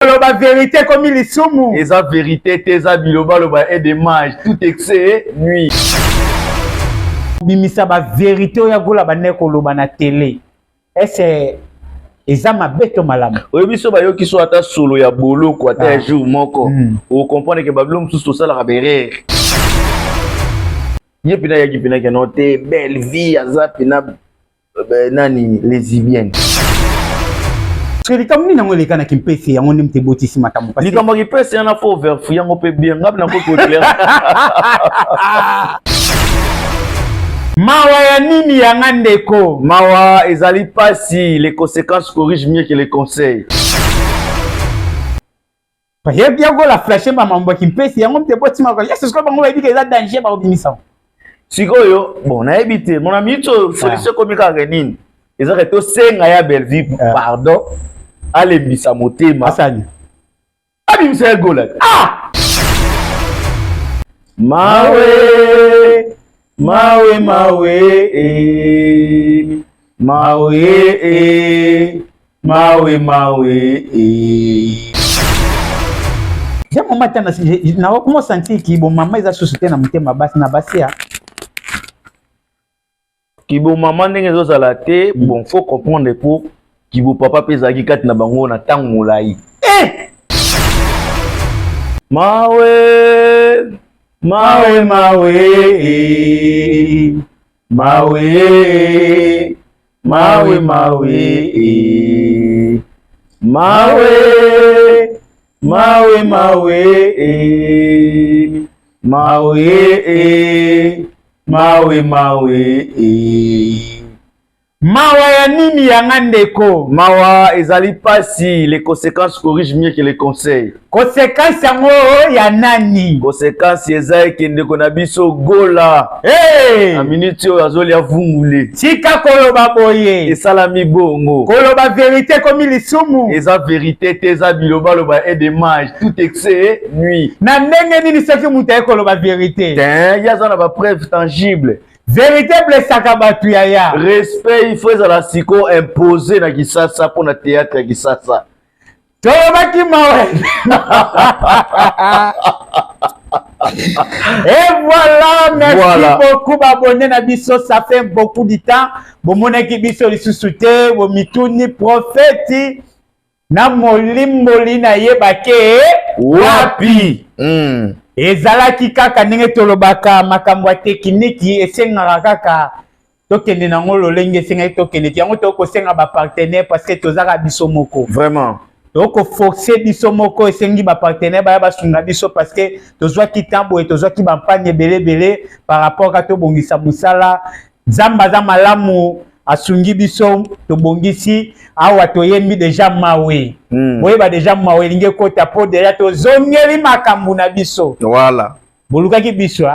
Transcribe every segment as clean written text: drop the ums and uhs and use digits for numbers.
Koloba verite ekomi lisumu. Eza verite te, eza bilobaloba et des mages. Tout excès nuit. Bimisa ba verite oyo agola bande koloba na tele. Ese eza mabe to malamu? Oyebi so bayoki so ata solo ya boloko ata ya ah. jour moko. Okomprendre ke babilo mosusu tosalaka berere. Ye mpena ayaki mpena keno te belle vie aza mpena Ben, nani lesbienne. Likambo nini yango eleka na kimpese yango nde moto ebotisi makambo? Likambo ya kimpese yana fo verfu yango mpe bien ngai nakoki koeclaire. Mawa ya nini yanga ndeko? Mawa ezali pasi, les conséquences corrigent mieux que les conseils. Bayebi yango la flashe ba mambo ya kimpesi yango mte boti mako yes sikoyo bango bayebi ke eza danger bakobimisa. Sikoyo bon nayebi te mon ami to solution ekomi kaka nini? Eza ke tosenga ya Bellevue ah. pardon alembisa motema. Asani. Abimisa ya gola. Ah! Mawe mawe mawe eh, mawe eh. Mawe mawe eh. Ja mama ata na okoma sentir ki bo mama eza susu te na motema basi na basi ya kibo mama ndenge ezozala te. Bon, faut comprendre po kibo papa mpe ezalaki kati na bango na ntango molai eh! Mawe mawe mawe eh. Mawe mawe mawe eh. Mawe mawe mawe eh. Mawe eh. Mawe mawe eh. Mawa ya nini yanga ndeko? Mawa ezali pasi, les conséquences corrigent mieux que les conseils. Conséquence yango ya nani? Conséquence eza eke ndeko na biso Gola. Hey! Na minute oyo azolia vungule. Tika koloba boye. Esalami bongo. Koloba verite ekomi lisumu. Eza verite te, eza bilobaloba et des mages. Tout excès nuit. Na ndenge nini soki moto aye koloba verite? Te, ye aza na ba preuve tangible. Verite blessaka bato yaya. Respect il faut ezala siko imposé na Kisasa mpo na théâtre ya Kisasa. Tolobaki mawe. Et voilà, merci voilà. beaucoup babonné na biso, ça fait beaucoup de temps. Bomonaki biso lisusu te, bomituni prophète na molimboli na ye bake wapi? Ezalaki kaka ndenge tolobaka makambo ya tekiniki esengaka kaka tokende nango lolenge esengaki tokende te. Yango tokosenga bapartenaire parce que tozaka biso moko. Vraiment. Tokoforce biso moko, esengi bapartenaire baya basunga biso parce que tozwaki temps boye, tozwaki bampagne ebele ebele par rapport ka tobongisa mosala. Nzambe aza malamu, asungi biso, tobongisi awa, toyembi deja mawe. Boyeba deja mawe elingi ekota po deja tozongeli makambo na biso. Voilà. Bolukaki biso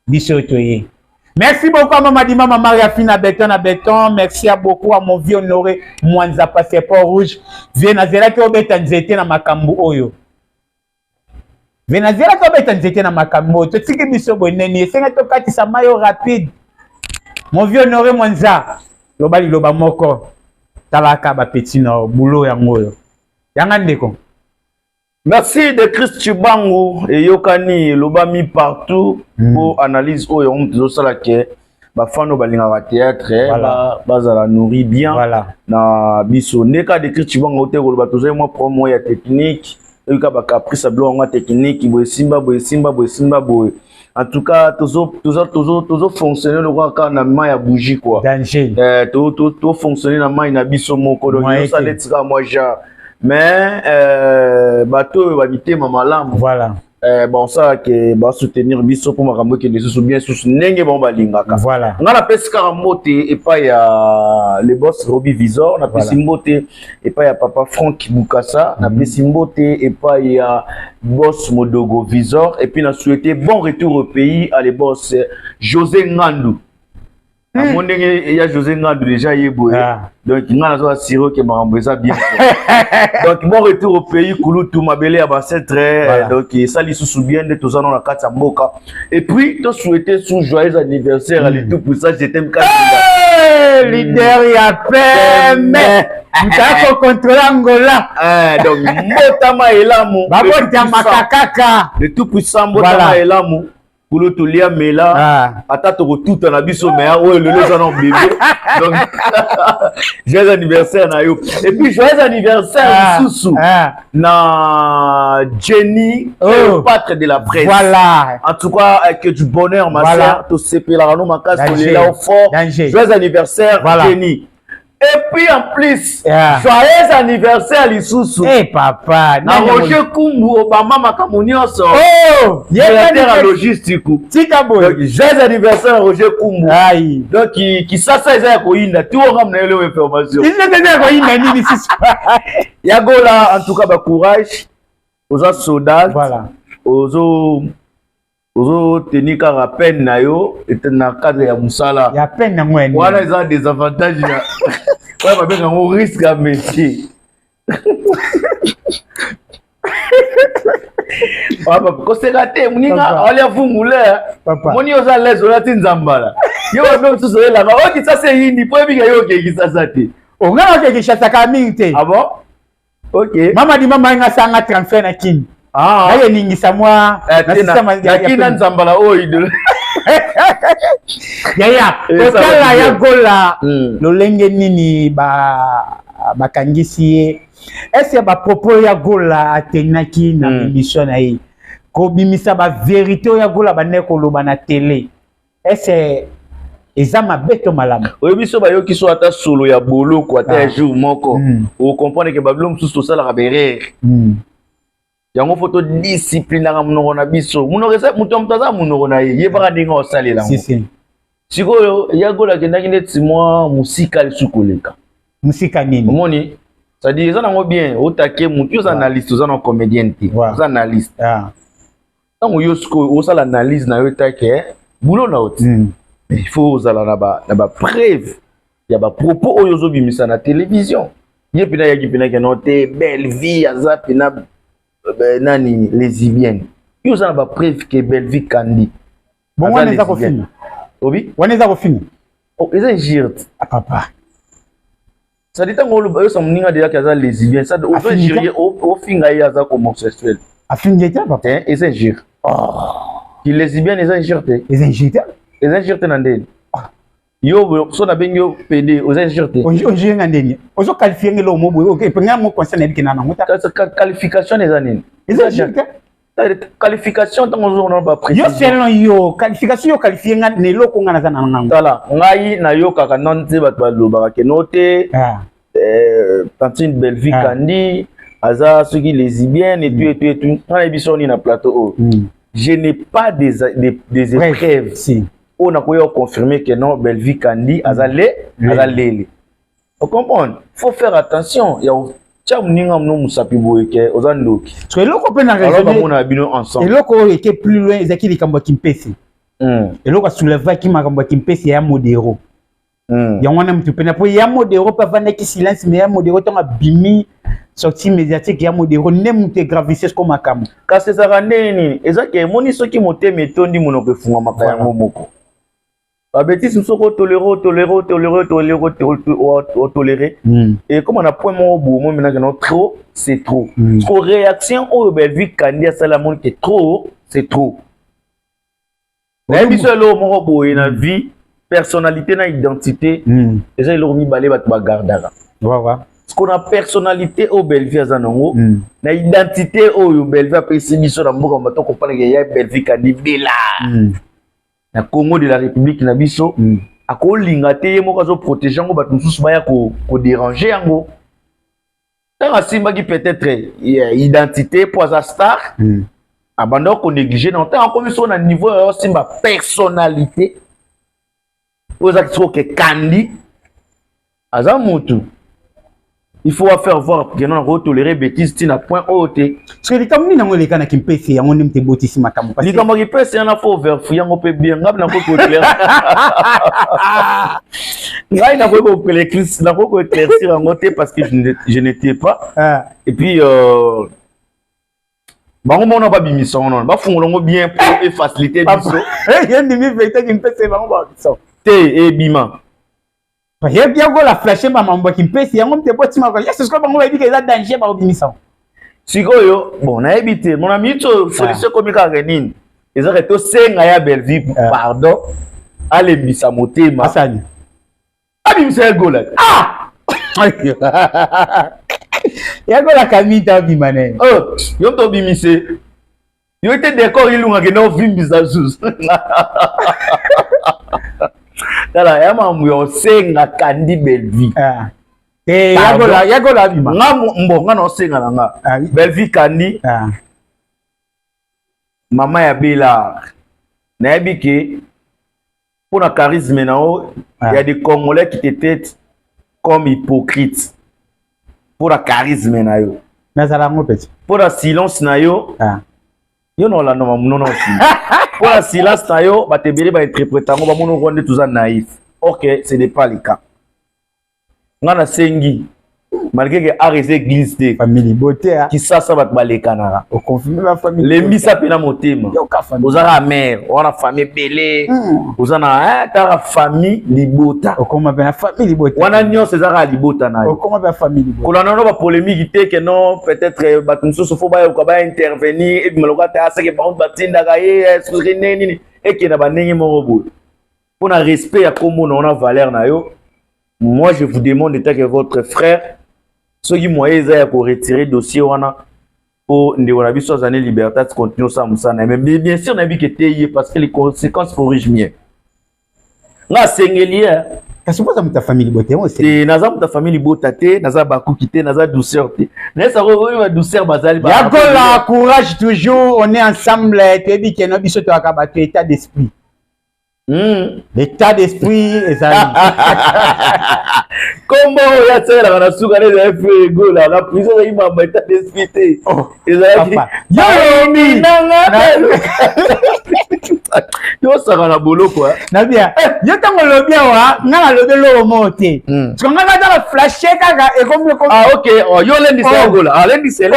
biso oyo toye. Merci beaucoup à Mama Dima, Mama Maria Fina Béton à Béton. Merci à beaucoup à mon vieux Honoré Mwanza Passeport Rouge. Vieux nazelaki obeta nzete na makambo oyo. Vieux nazelaki obeta nzete na makambo oyo. Totiki biso boye neni esenga tokatisa mayo rapide. Mon vieux Honoré Mwanza, loba liloba moko. Talaka ba petit na boulot yango oyo. Yanga ndeko. Merci de Christ Chibangu eyokani elobami partout po analyse oyo yango tozosala ke bafano balingaka théâtre voilà. Bazala nourri bien voilà. Na biso ndeka de Christ Chibangu te koloba tozali mwa problème ya technique oyoka bacaprice ya biloko yango ya technique boye simba boye simba boye simba boye. En tout cas tozo tozo tozo tozo fonctionner lokola kaka na mai ya bougie quoi. Danger. To to to fonctionner na mai na biso moko donc nyonso neti kaka mwa genre mais bato oyo bamitema malamu voilà. Baosala ke basoutenir biso mpo makambo ekende lisusu bien susu ndenge bango balingaka. Voilà. Nga napesi kaka mbote epai ya le boss Robi Visor, napesi voilà. mbote epai ya papa Frank Bukasa, napesi mbote epai ya boss Modogo Visor et puis na souhaité bon retour au pays à le boss José Ngandu. Amoni ndenge ya José Ngandu déjà ye boye. Ah. Donc nga nazo assuré que makambo eza bien. Donc bon retour au pays kulutu mabele ya bancêtre. Voilà. Donc esali susu bien nde toza na kati ya mboka. Et puis to souhaiter sous joyeux anniversaire à tout pour ça je t'aime. Hey, leader ya peme. Moto akocontrôler Angola. Eh, donc mbotama elamu. Babotamaka kaka. Le tout puissant, mbotama elamu. Kulutu lia mela. Ata tokotuta na biso, mais oyo lelo eza na bébé. Donc joyeux anniversaire na yo. Et puis joyeux anniversaire lisusu na Jenny, pâtre de la presse. En tout cas, que du bonheur, ma sœur. Tosepelaka no makasi, tolela fort. Joyeux anniversaire, Jenny. Et puis en plus, joyeux anniversaire lisusu. Eh papa, na Roger Kumbu Obama makambo nyonso. Oh, directeur ya logistique. Tika boye. Donc joyeux anniversaire Roger Kumbu. Aïe. Donc Kisasa eza ya koyinda, tu onga mna ele information. Kisasa eza ya koyinda nini sisi? Yagola, en tout cas ba courage. Oza soldat. Ozotenir kaka peine na yo na cadre ya mosala. Ya peine yango ya nini? Wana eza désavantage ya oyo babenga yango risque ya métier. Koseka te, moninga alia vungule. Moni oza lese, olati nzambala, yo babe mosusu oyelaka oyo Kisasa eyindi mpo oyebika yo okei Kisasa te. Onga okei Kinshasa kaka mingi te. Ah bon, ok. Mama di mama nga sanga transfert na Kini. Naye ningisa mwa na Kini na nzambala oyo idolo. Yaya, kotala ya Gola, lolenge nini bakangisi ye? Ese bapropos ya Gola atenaki na émission na ye, kobimisa bavérité oyo ya Gola bandeki koloba na télé, ese eza mabe to malamu? Oyebi so bayoki so ata solo ya boloko ata ya jour moko, okocomprendre ke babilo mosusu tosalaka baerreur. Yango fo todisciplinaka monoko na biso. Monoko eza moto ya moto, aza monoko na ye, yebaka ndenge osalela yango. Sikoyo ya Gola akendaki neti mwa mosika lisusu koleka. Mosika nini? Omoni, c'est-à-dire eza nango bien otake motu, oza analyste, oza na comédienne te, oza analyste. Ntango yo sikoyo osala analyse na yo, etake boulot na yo te, il faut ozala na bapreuve ya bapropos oyo ozobimisa na télévision. Ye mpena ayaki mpena keno te, Belle Vie aza mpena nani, lesbienne. Yo oza na bapreuve ke Belle Vie Kandi Bon, wana eza kofinga. Obi. Wana eza kofinga. Oh, eza injure te. Ah, papa. C'est-à-dire ntango oloba yosa moninga deyaki aza lesbienne, ozo injurier, ofinga ye aza homosexuel. Afingi te, papa. Eza injure. Ki lesbienne eza injure te. Eza injure te. Eza injure te na ndeni yo so nabengi yo pede, oza injure te. Injure nga ndeni? Ozoqualifier nge lomo boye, epenga mo conseil nayebi ke na nango ta. Qualification eza nini? Eza injure te. Qualification, ntango ozona baprécision. Yo, selon yo, qualification, yo qualifie nga na eloko nga naza na nango. Tala, ngai nayokaka nano te bato balobaka keno te tantine Bellevie Kandi aza soki lesbienne et tout et tout et tout. Ngai nayebi so nini na plateau oyo, je n'ai pas des épreuves si. Oyo nakoya confirmer que non, Bellevie Kandi aza le aza lele. Ocomprendre, faut faire attention ya tia moninga no mosapi boye ke oza ndoki. So eloko mpe na bamona bino ensemble. Eloko oyo eke plus loin ezalaki likambo ya Kimpese. Eloko asoulevaki makambo ya Kimpese ya Modero. Yango wana motu mpena mpo ya Modero mpe avandaki silence, mais ya Modero ntango abimi, sortie médiatique ya Modero nde motu egravise siko makambo. Kasi ezalaka ndenge nini? Eza ke emoni soki motema etondi, monoko efungwamaka yango moko. Babêtises mosusu otolérer, otolérer, otolérer, otolérer, otolérer, et comme na point moko boye omominaka no, trop c'est trop. Ko réaction oyo Bellevue Kandi asala, amoni ke trop c'est trop. Nayebi biso eloko moko boye na vie, personnalité na identité eza eloko mibale bato bagardaka. Parce qu'on a personnalité oyo Bellevue aza nango, na identité oyo Bellevue apesi biso na mboka, bato comprendre ya Bellevue Kandi Bela na Congo de la République na biso. Akolinga te, ye moko azoprotéger yango, bato mosusu baya kodéranger yango. Ntango asimbaki peut-être identité mpo aza star, abanda konégliger na ntango akomi soko na niveau ya osimba personnalité oyo ezaki soko ke Kandi aza mutu, il faut faire voir que non, nakotolérer bêtise ntina point oyo te. Soki likambo nini yango eleka na Kimpese, yango nde moto ebotisi makambo. Likambo ya Kimpese yana, fo verfu yango mpe bien. Ngai nakoki koéclair, ngai nakoki koéclaircir yango te parce que je n'étais pas. Et puis bango mona babimisa yango nono, bafungola yango bien po efaciliter biso. Ye ndimi vérité, Kimpese bango babimisa te, ebima. Yagola flashe bamambo ya kimpesi yango mte botimaka yese sikoyo bango bayebi ke eza danger, bakobimisa. Sikoyo bon, nayebi te, mon ami, to solution ekomi kaka nini? Ezaka tosenga ya Bellevue pardon, alembisa motema. Asali. Abimisa ya Gola. Ah, Yagola kamita abima ne. Oh, yo moto obimise yo te, décor ilunga kende ovimbisa susu. Tala ya mambo ya osenga kandi Bellevue. Ah. Eh, Yagola, Yagola abima. Nga mbo nga na osenga na nga Bellevue kandi. Mama ya Bela, nayebi ke mpo na charisme na yo, ya des Congolais qui te traitent comme hypocrite mpo na charisme na yo. Nazala yango peti. Mpo na silence na yo. Yo na olanda mamunono osi mpo na silence na yo, bato ebele bainterprète yango, bamoni oko nde toza naïf. Ok, ce n'est pas le cas. Nga nasengi, malgré que art eza église te, famille beauté. Kisasa bato balekanaka. Oconfirme ba famille. Lembisa mpena motema. Yoka famille. Ozaka mare wana, famille ebele, oza na taka famille libota. Okoma mpe na famille libota. Wana nyonso eza kaka libota na yo. Okoma mpe na famille libota. Kolanda no bapolémique te ke non, peut-être bato mosusu fo bayoka, baintervenir, ebima lokola te aseke bango batindaka ye soki ndenge nini, ekenda bandenge moko boye. Mpona respect ya kombo na wana, valeur na yo, moi je vous demande en tant que votre frère, soki moyen eza ya koretirer dossier wana mpo ndeko na biso azali liberté, continue osala mosala na ye. Mais bien sûr nayebi ke te ye, parce que les conséquences corrige mieux. Nga asengeli ye. Kasi mpoza moto ya famille libota yango. Te, naza moto ya famille libota te, naza bakuki te, naza douceur te, nayesaka oyo badouceur bazali. Yakola, courage toujours, on est ensemble. Toyebi ke no biso toyaka bato état d'esprit. L'état d'esprit ezali. Kombo oyo asalelaka na suka nde ezali Ferre Gola na prison, ezalaki mamba état d'esprit te, ezalaki yomi. Nanga yosaka na boloko. Nabia yo, ntango olobi awa, nga nalobi eloko moko te. Siko nga kaka baflashe kaka ekomi. Ah ok, yo olendisa ya Gola, alendisa.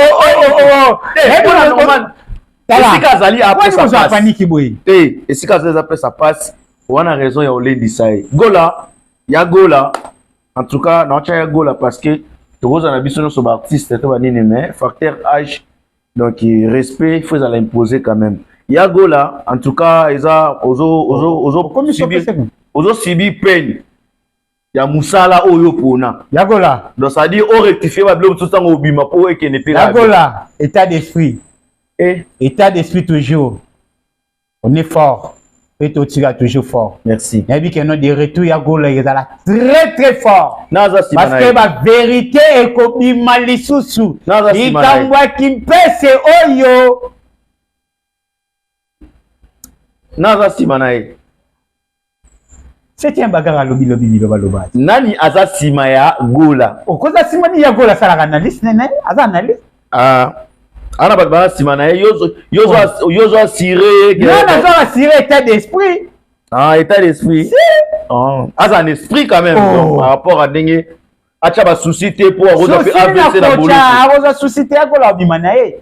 Esika azali apesa paniki boye. Te, esika azali apesa passe wana, raison ya olendisa ye Gola, ya Gola. En tout cas naotya ya Gola parce que tokozala na biso nyonso baartiste to banini, mais facteur âge, donc respect faut ezala imposer quand même. Ya Gola, en tout cas eza ozosubir peine ya mosala oyo mpona Yagola. Donc ça dit orectifie babiloko mosusu ntango obima mpo ekende mpe. Yagola, état d'esprit. État d'esprit toujours, on est fort mpe totika toujours fort. Merci. Nayebi ke no de retour ya Gola ezala très très fort. Naza nsima. Parce que bavérité ekobima lisusu. Naza nsima na ye. Likambo ya kimpese oyo. Naza nsima na ye. Septième bagarre, alobi lobi biloba loba. Nani aza nsima ya Gola? Okoza nsima nini? Ya Gola asalaka analyse nene, aza analyse. Ah. Ana bato baza nsima na ye, yozo assuré ye. Non, nazo assuré état d'esprit. Ah, état d'esprit. Ah. Aza un esprit quand même. Oh. Donc, par rapport à ndenge atya basusi te mpo akozwa mpe AVC na boloko. Akozwa susi te, akola obima na ye.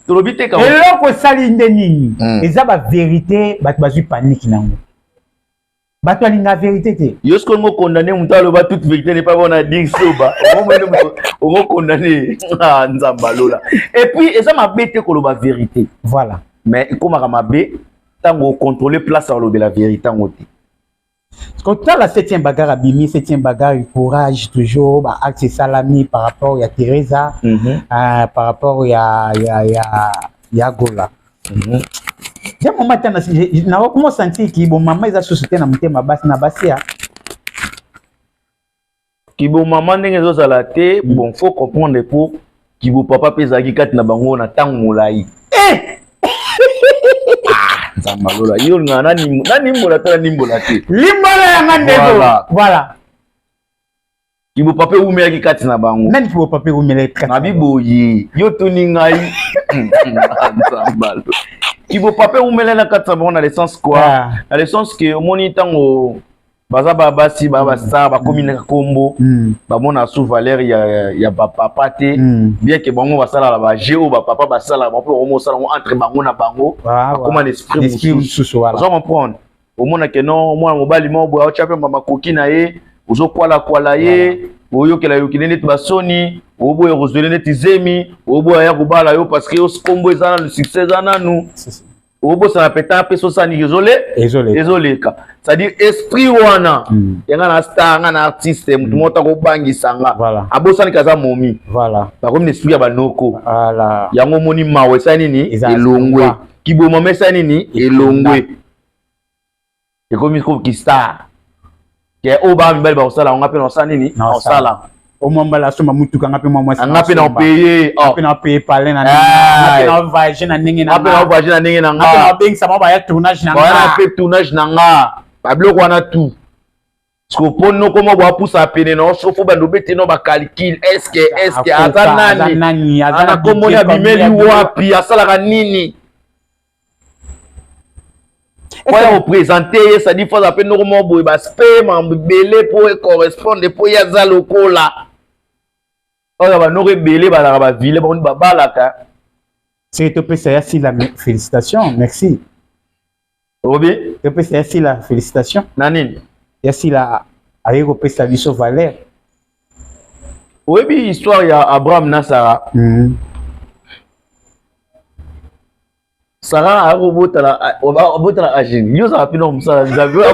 Tolobi te. Eloko esali nde nini? Eza bavérité, bato bazwi panike nango, bato alingaka vérité te. Yo soki olingo condamne moto aloba toute vérité n'est pas bonne à dire, soba omomoni moto okokondamne. Ah, Nzambe alola. Et puis eza mabe te koloba vérité. Voilà. Mais ekomaka mabe ntango ocontrôle place ya kolobela vérité yango te. Kotala septième bagarre abimi, septième bagarre, courage toujours, baacte esalami par rapport ya Teresa, par rapport ya Gola. Ja mama ta nakokoma sentir ki bomama eza susu te na motema basi na basi ya. Kibomama ndenge ezozala te. Bon, faut comprendre po kibopapa mpe ezalaki kati na bango na ntango molai. Ah, Nzambe alola, yo olingaka nanimbola to nanimbola te? Limbola yanga, ndeko. Voilà. Voilà. Kibopapa ewumelaki kati na bango. Nani kibopapa ewumelaki kati? Nabi boye, yo tuni ngai, Nzambe alola, kibopapa ewumelaki na kati na bango na le sens quoi? Na le sens ke omoni ntango baza basi ba bastar bakomi na kombo, bamona su valeur ya bapapa te. Bien ke bango basalaka baje oyo bapapa basalaka, bango mpe bakoma osala yango entre bango na bango. Bakoma na esprit esprit mosusu. Mosusu, voilà. Oza comprendre, omona ke non, mwana mobali moko boye aotya mpe makoki na ye. Ozokwalakwala ye, oyokela yokele neti basoni, oboya kozwele neti zemi, oboya ya kobala yo parce que kombo eza nanu, succès eza nanu, obosana peta mpe sosani ezoleka. C'est-à-dire esprit wana ya nga na star, nga na artiste, motu moko takobangisa nga, abosani kaza momi. Bakomi na esprit ya banoko. Yango omoni mawa esali nini? Elongwe. Kibomama esali nini? Elongwe. Ekomi koki star ke oyo baa mibali bakosala yango, nga mpe nakosala nini? Nakosala. Omwambala asomba mutuka, nga mpe mwa mwasi. Nga mpe na paye. Nga mpe na paye palin na nga, mpe na voyage na ndenge na nga, mpe na voyage na ndenge na nga, mpe na bengisa bango baya tournage na nga, baya mpe tournage na nga, babiloko wana tout. Parce que mpo noko moko apusa pene na so, fo bando obete no bacalcul: est-ce que aza nani? Ana komoni abimeli wapi? Asalaka nini? Po ya koprésente ye, c'est-à-dire fo aza mpe noko moko boye, baspe mambo ebele mpo ecorrespondre, mpo ye aza lokola oyo banoko ebele balaka bavile, bango babalaka. Soki topesa ya Sila félicitation, merci. Obi? Topesa ya Sila félicitation. Na nini? Ya Sila aye kopesa biso valeur. Oyebi histoire ya Abraham na Sara? Sara akobotala agene, yo ozala mpena mosala Nzambe.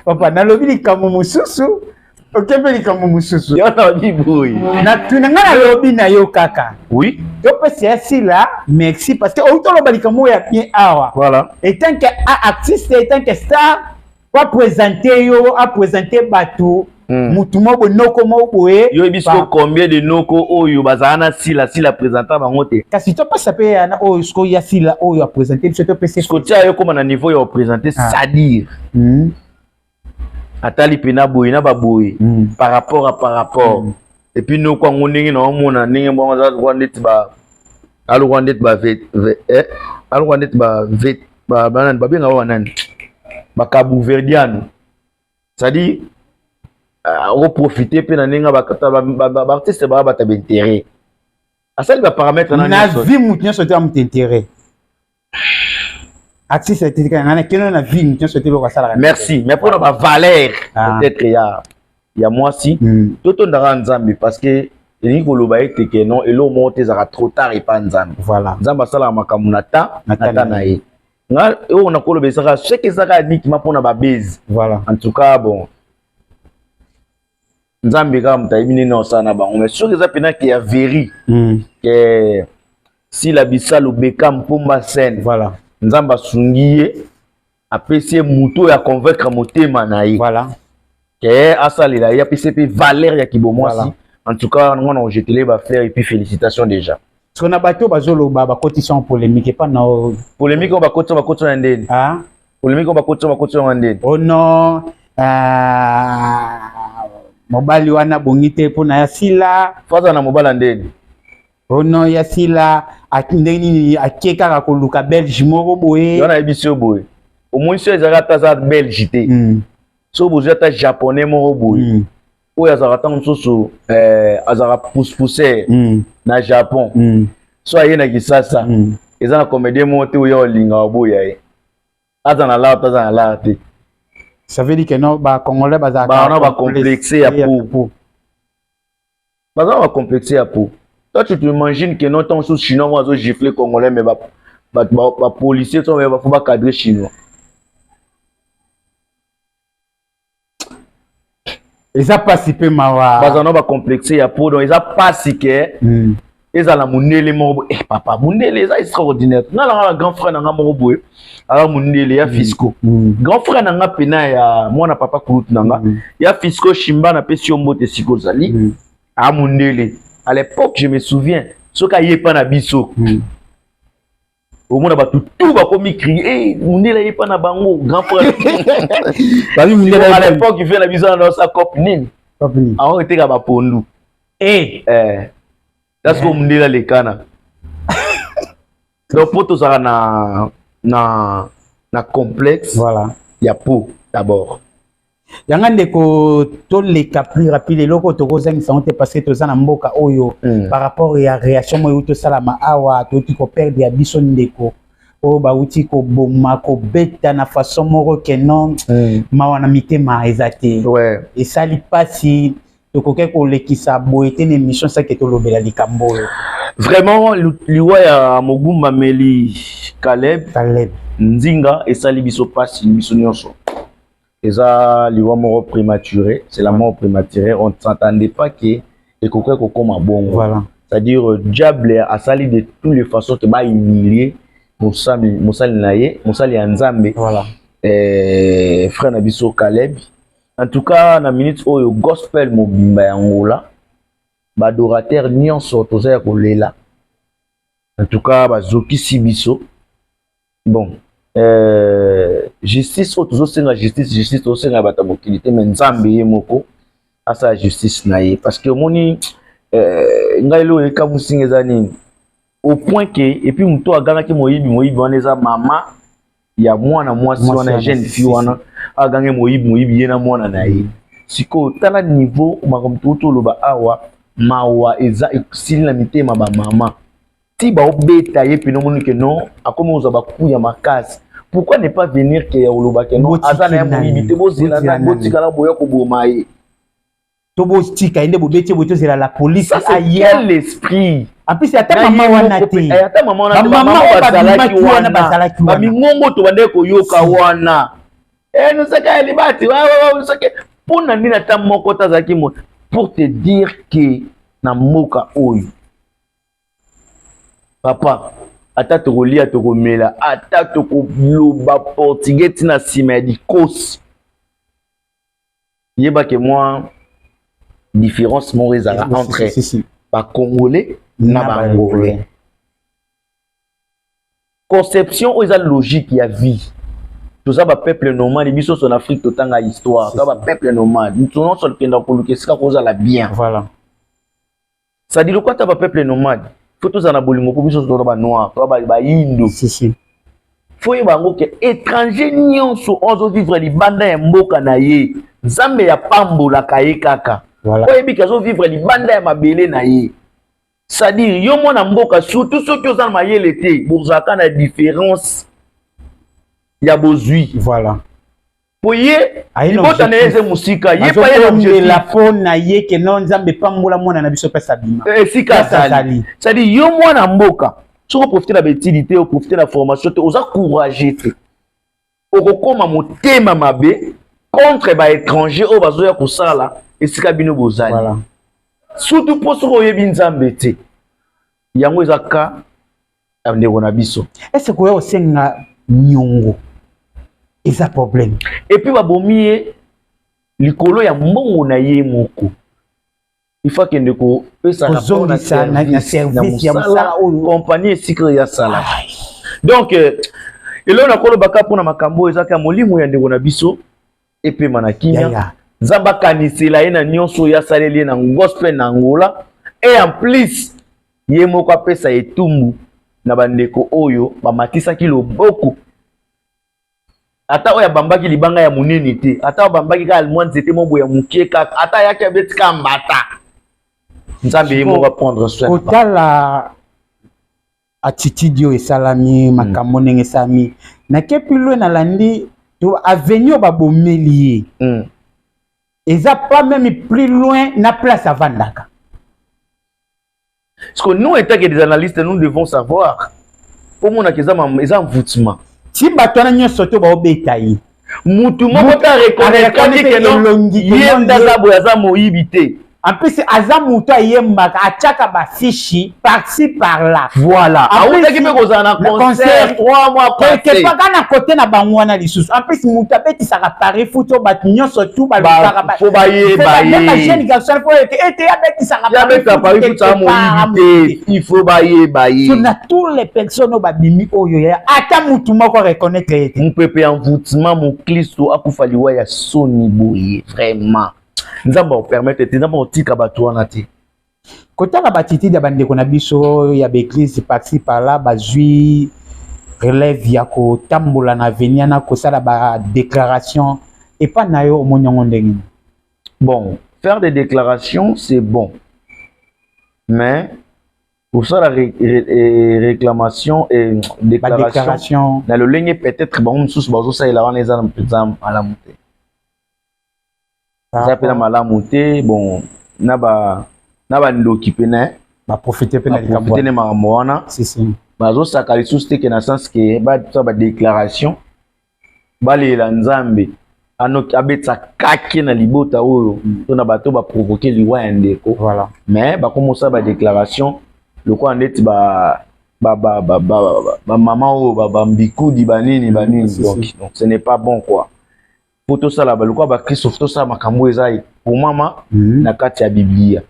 Papa, nalobi likambo mosusu, oke mpe likambo mosusu. Yo nalobi boye. Natuna, ngai nalobi na yo kaka. Topesa ya Sila merci parce que outi oloba likambo oyo ya bien awa. Etant que artiste, etant que star, po aprésente yo, aprésente bato, mutu moko boye, noko moko boye. Yo yebi siko combien de noko oyo bazala na Sila, Sila présenta bango te? Kasi topesa mpe yana oyo sikoyo ya Sila oyo aprésente biso, topesa. Siko tia yo koma na niveau ya oprésente, c'est-à-dire atali mpena boye na baboye par rapport à par rapport et puis noko yango ndenge na omona ndenge bongo aza lokwa neti ba alokwa neti ba alokwa neti ba banani, babengaka banani, bakabuverdiano, c'est-à-dire okoprofite mpe na ndenge baartiste baa bata baintérêt, asali baparamètre. Na vie, mutu nyonso te ya mutu intérêt. Artiste etikaka nga na keno na vie, mutu nyonso te eloko asalaka. Merci, mais mpona bavaleur peut-être ya mwasi, totondaka Nzambe parce que elingi koloba ete ke non, eloko moko te ezalaka trop tard epa Nzambe. Nzambe asalaka makambo na ta na ta na ye. Nga oyo nakoloba ezaka soki ezaka uniquement mpona babase, en tout cas, bon, Nzambe kaka moto ayebi ndenge osala na bango. Mais soki eza mpena ke ya veri ke Sila Bisalu Beka Mpomba scène, Nzambe asungi ye, apesi ye motu oyo aconvaincre motema na ye ke asalela ye, apesi ye mpe valeur ya kibomwasi. En tout cas, nga na ojetele bafleur et puis félicitations déjà. Parce que na bato bazoloba bakotisa en polémique epa na Polémique oyo bakotisa, bakotisa na ndeni? Ah? Polémique oyo bakotisa, bakotisa na ndeni? Oh non, mobali wana bongi te mpona ya Sila. Fo aza na mobali ya ndeni? Oh non, ya Sila ndenge nini ake kaka koluka Belge moko boye? Yo nayebi yo boye, omoni so ezalaka ata aza Belge te, so bozwi ata Japonais moko boye oyo azalaka ntango mosusu azalaka pousse-pousse na Japon, so aye na Kisasa, eza na comédien moko te oyo olingaka oboya ye, aza na lar te, aza na lar te. Ça veut dire que non, bacongolais bazalaka Bana bacomplexe ya peau, baza bacomplexe ya peau. Toi, tu t'imagines que non, ntango mosusu Chinois moko azogifle Congolais, mais bapolicier to bafo bacadre Chinois. Eza mpasi mpe mawa. Baza na bacomplexe ya peau, donc eza mpasi ke ezala mondele moko boye. Eh papa, mondele eza extraordinaire. Nga nanga na grand frère na nga moko boye, aza mondele ya Fisco, grand frère na nga pena ya mwana papa kulutu na nga, ya Fisco Shimba, napesi yo mbote esika ozali. Aa mondele, à l'époque, je me souviens, soki ayepa na biso, omona bato tout bakomi crie: hey, mondele ayepa na bango, grand frère. Babi mondele. À l'époque, vie na biso na osa cope nini, aho eteka bapondu. Eh. Parce que mondele alekana. Donc po tozalaka na complexe ya peau d'abord. Yanga ndeko, toleka plus rapide. Eloko tokozangisa yango te parce que toza na mboka oyo, par rapport ya réaction moyo tosalama awa, toyoti koperdre ya biso ndeko. Oyo bauti koboma, kobeta na façon moko ke non, mawa na mitema eza te. Esali mpasi, tokoki kolekisa boye te na émission sake tolobela likambo oyo. Vraiment, liwa ya mogumbameli Caleb, Caleb Nzinga esali biso mpasi, biso nyonso. Eza liwa moko prématuré, c'est la mort prématurée. On ne s'attendait pas que ekoki kokóma bongo. C'est-à-dire diable asali de toutes les façons ke bahumilie mosali, mosali na ye, mosali ya Nzambe, frère na biso Caleb. En tout cas, na minute oyo, gospel mobimba ya Angola, baadorateur nyonso, toza ya kolela. En tout cas, bazokisi biso. Bon, justice oyo tozosenga, justice, justice tozosenga bato ya mokili te, mais Nzambe ye moko asala justice na ye, parce que omoni, ngai eloko ekamusinga eza nini? Au point ke, et puis moto agangaki moyibi, moyibi wana eza mama ya mwana mwasi wana, ya jeune fille wana agangi moyibi, moyibi, ye na mwana na ye. Sikoyo tala niveau makambo touti oloba awa. Mawa eza esili na mitema bamama ti baobeta ye pene. Omoni ke non, akomi kozwa baku ya makasi. Pourquoi ne pas venir ke ya koloba ke non, aza na ye moyibi te, bozela, botikala boya koboma ye? To botika ye nde bobeti boye, tozela la police. Aya. Quel esprit? En plus, ata mama wana te. Ata mama wana te. Bamama oyo bazalaki wana, bazalaki wana. Bamingongo tobandeki koyoka wana, nosaka ya libati soki mpo na nini? Ata moko te azalaki mo pour te dire ke na mboka oyo, papa, ata tokolia, tokomela, ata tokoloba portugais ntina nsima ya dikosi, yebake mwa différence moko ezala entre bacongolais na baangolais. Conception oyo eza logique ya vie. Toza bapeuple nomade, biso nyonso na Afrique. Totanga histoire, toza bapeuple nomade. Moto nyonso akenda koluka esika kozala bien. C'est-à-dire, lokola ata bapeuple nomade, faut tozala na bolingo, mpo biso toza banoir, toza bayindo. Faut oyeba yango ke étranger nyonso oyo azovivre libanda ya mboka na ye, Nzambe yapambolaka ye kaka. Oyebi ke azovivre libanda ya mabele na ye. C'est-à-dire, yo mwana mboka, surtout soki oza na mayele te, bozalaka na différence ya bozwi. Po ye libota na ye eze mosika, ye pa ye mpo na ye ke no, Nzambe pambola mwana na biso, pesa bima. Esika azali. C'est-à-dire, yo mwana mboka, soki oprofite na baétude te, oprofite na formation te, oza courage te, okokóma motema mabe contre baétranger oyo bazoya kosala esika bino bozali. Surtout mpo soki oyebi Nzambe te. Yango eza ka ya ndeko na biso. Ese koya kosenga niongo eza problème. Et puis babomi ye likolo ya mbongo na ye moko. Il faut akende kopesa kozongisa na service ya mosala oyo. Compagnie esika ya sala. Donc eloko nakolobaka mpona makambo oyo ezaka molimo ya ndeko na biso epema na kimia. Nzambe akanisela ye na nyonso oyo asaleli ye na gospel na Angola. Et en plus, ye moko apesa etumbu na bandeko oyo bamatisaki loboko, ata oyo abambaki libanga ya monene te, ata oyo abambaki kaka mwa nzete moko boye ya moke kaka, ata ayaki abeti kaka mbata. Nzambe ye moko aprendre soin. Kotala attitude oyo esalami, makambo ndenge esalami, nakepi lwe nalandi to avenue oyo babomeli ye, eza pas même plus loin na place avandaka. Parce que nous, étant que des analystes, nous devons savoir omonaka eza envoûtement. Ti bato wana nyonso to baobeta ye. Mutu moko te areconnaîtraki ke non, ye nde aza boye, aza moyibi te. En plus, aza moto ayembaka, atiaka bafishi par-ci par-là. Voilà, awutaki mpe kozala na concert 3 mois. Quelque part kaka na kote na bango wana lisusu. En plus, moto abetisaka pari foot oyo bato nyonso tu balukaka. Faut bayeba ye. Jeune garçon, faut ete ete abetisaka. Abeta pari foot, aza moyibi te, il faut bayeba ye. So na tous les personnes oyo babimi oyo ya, ata mutu moko reconnaître ye te. Mopepe ya envoûtement. Moklisto akufa liwa ya soni boye, vraiment, Nzambe akopermettre te, Nzambe akotika bato wana te. Kotala batitide ya bandeko na biso ya baeglise par-ci par-là, bazwi relève ya kotambola na avenir na kosala badéclaration epa na yo, omoni yango ndenge nini? Bon, faire des déclarations, c'est bon, mais Kosala réclamation et déclaration na lolenge peut-être bango mosusu bazosalela wana, eza mpenza malamu te, eza mpena malamu te. Bon, na ba na bandoki pene baprofite mpe na likambo. Baprofite makambo wana. Si, si. Bazosaka lisusu te ke na sens ke basala badéclaration, balela Nzambe anoki abetisa kake na libota oyo to na bato baprovoke liwa ya ndeko. Mais bakomosala badéclaration lokola ndeti bamama oyo bambikudi banini banini. Donc ce n'est pas bon quoi. Po tosala lokola bakristo, tosala makambo eza ekomama na kati ya Biblia.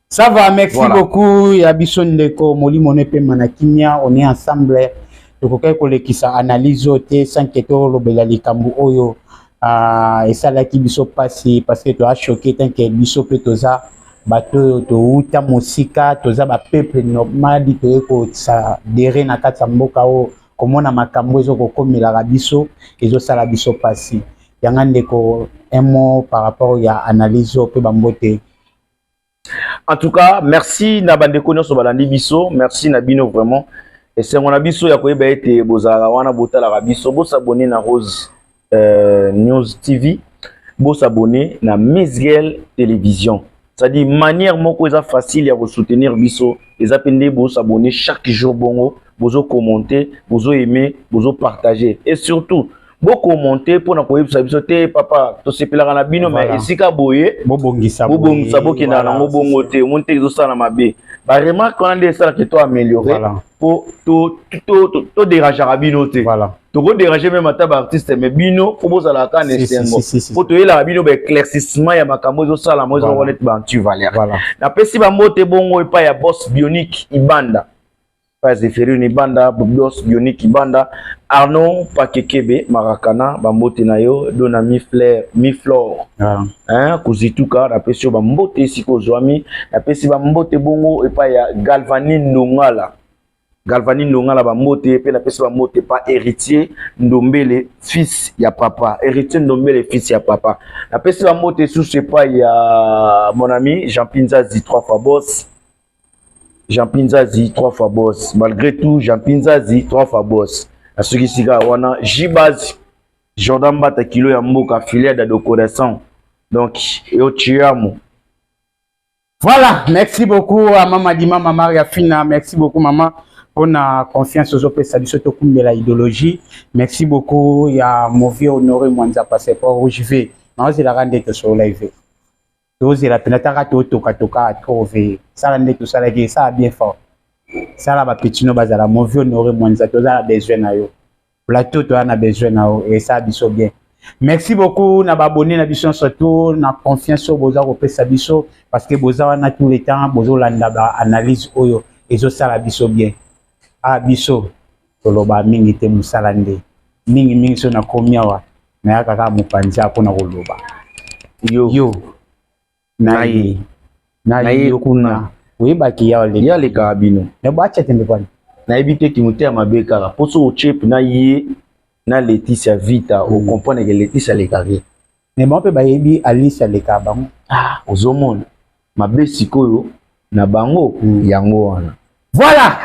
Ça va, merci beaucoup. Ya biso ndeko, molimo ne pema na kimia. On est ensemble. Tokoki kolekisa analyse oyo te sans que tolobela likambo oyo esalaki biso mpasi, parce que toa choqué tant que biso mpe toza bato oyo touta mosika, toza bapeuple nomade, toye kosadere na kati ya mboka oyo. Komona makambo ezokokomelaka biso, ezosala biso mpasi. Yanga ndeko, un mot par rapport ya analyse oyo mpe bambote. En tout cas, merci na bandeko nyonso balandi biso. Merci na bino vraiment. Esengo na biso ya koyeba ete bozalaka wana, botalaka biso. Bosabone na Rose News TV, bosabone na Misgel Télévision. C'est-à-dire, manière moko eza facile ya kosoutenir biso eza mpe nde bosabone chaque jour, bongo bozokommente, bozoaime, bozopartage et surtout bokommente mpona koyebisa biso te: "Papa, tosepelaka na bino, mais esika boye bobongisa." Bobongisa, bokendaka nango bongo te. Omoni te, ezosala mabe. Baremarque wana nde esalaka to améliorer, mpo todérangeaka bino te. Tokodérange même ata baartiste, mais bino fo bozalaka na esengo, mpo toyelaka bino baéclaircissement ya makambo ezosalama, ezalaka neti baantivaleur. Napesi bambote bongo epai ya Boss Bionique Ibanda, epai ya Zéphérine Ibanda, Boss Bionique Ibanda, Arnaud Pakekebe Marakana, bambote na yo. Dona Mifleur, Miflor hein, Kuzituka, napesi yo bambote esika ozwami. Napesi bambote bongo epai ya Galvani Ndongala, Galvani Ndongala, bambote. Mpe napesi bambote pa Héritier Ndombele, fils ya papa Héritier Ndombele, fils ya papa. Napesi bambote susu epai ya mon ami Jean Pinzazi, trois fois boss. Jean Pinzazi, trois fois boss. Malgré tout, Jean Pinzazi, trois fois boss. Nasuki sika wana. Jibaz Jordan Mbata, kilo ya mboka, filière d'adocorescent, donc yo chiamo. Voilà, merci beaucoup à Mama Dima, Mama Maria Fina. Merci beaucoup, maman, pour la confiance aux opesa biso tokumbela idéologie. Merci beaucoup ya mon vieux Honoré Mwanza, passeport rouge V. Naozela nde tosolola V. Tozela pena taka totokatoka trop V. Sala nde tosalaki, esala bien fort. Sala bapetino bazala. Mon vieux Honoré Mwanza, tozala besoin na yo. Plateau toza na besoin na yo, esala biso bien. Merci beaucoup na baabonné na biso, surtout na confiance oyo boza kopesa biso, parce que boza wana tout le temps, bozolanda baanalyse oyo ezosala biso bien. A biso toloba mingi te, mosala nde mingimingi. So nakomi awa, nayaka kaka mopanzi awa mpona koloba. Yo, yo na ye na ye kuna, oyebaki ya. Ye alekaka bino. Me boatya tembe kwani? Nayebi te, kimotema mabe kaka mpo so otie na ye na Leticia Vita, ocomprendre ke Leticia alekaka ye. Me bango mpe bayebi Alice alekaka bango. Ah, ozomona mabe sikoyo na bango. Yango wana. Voilà.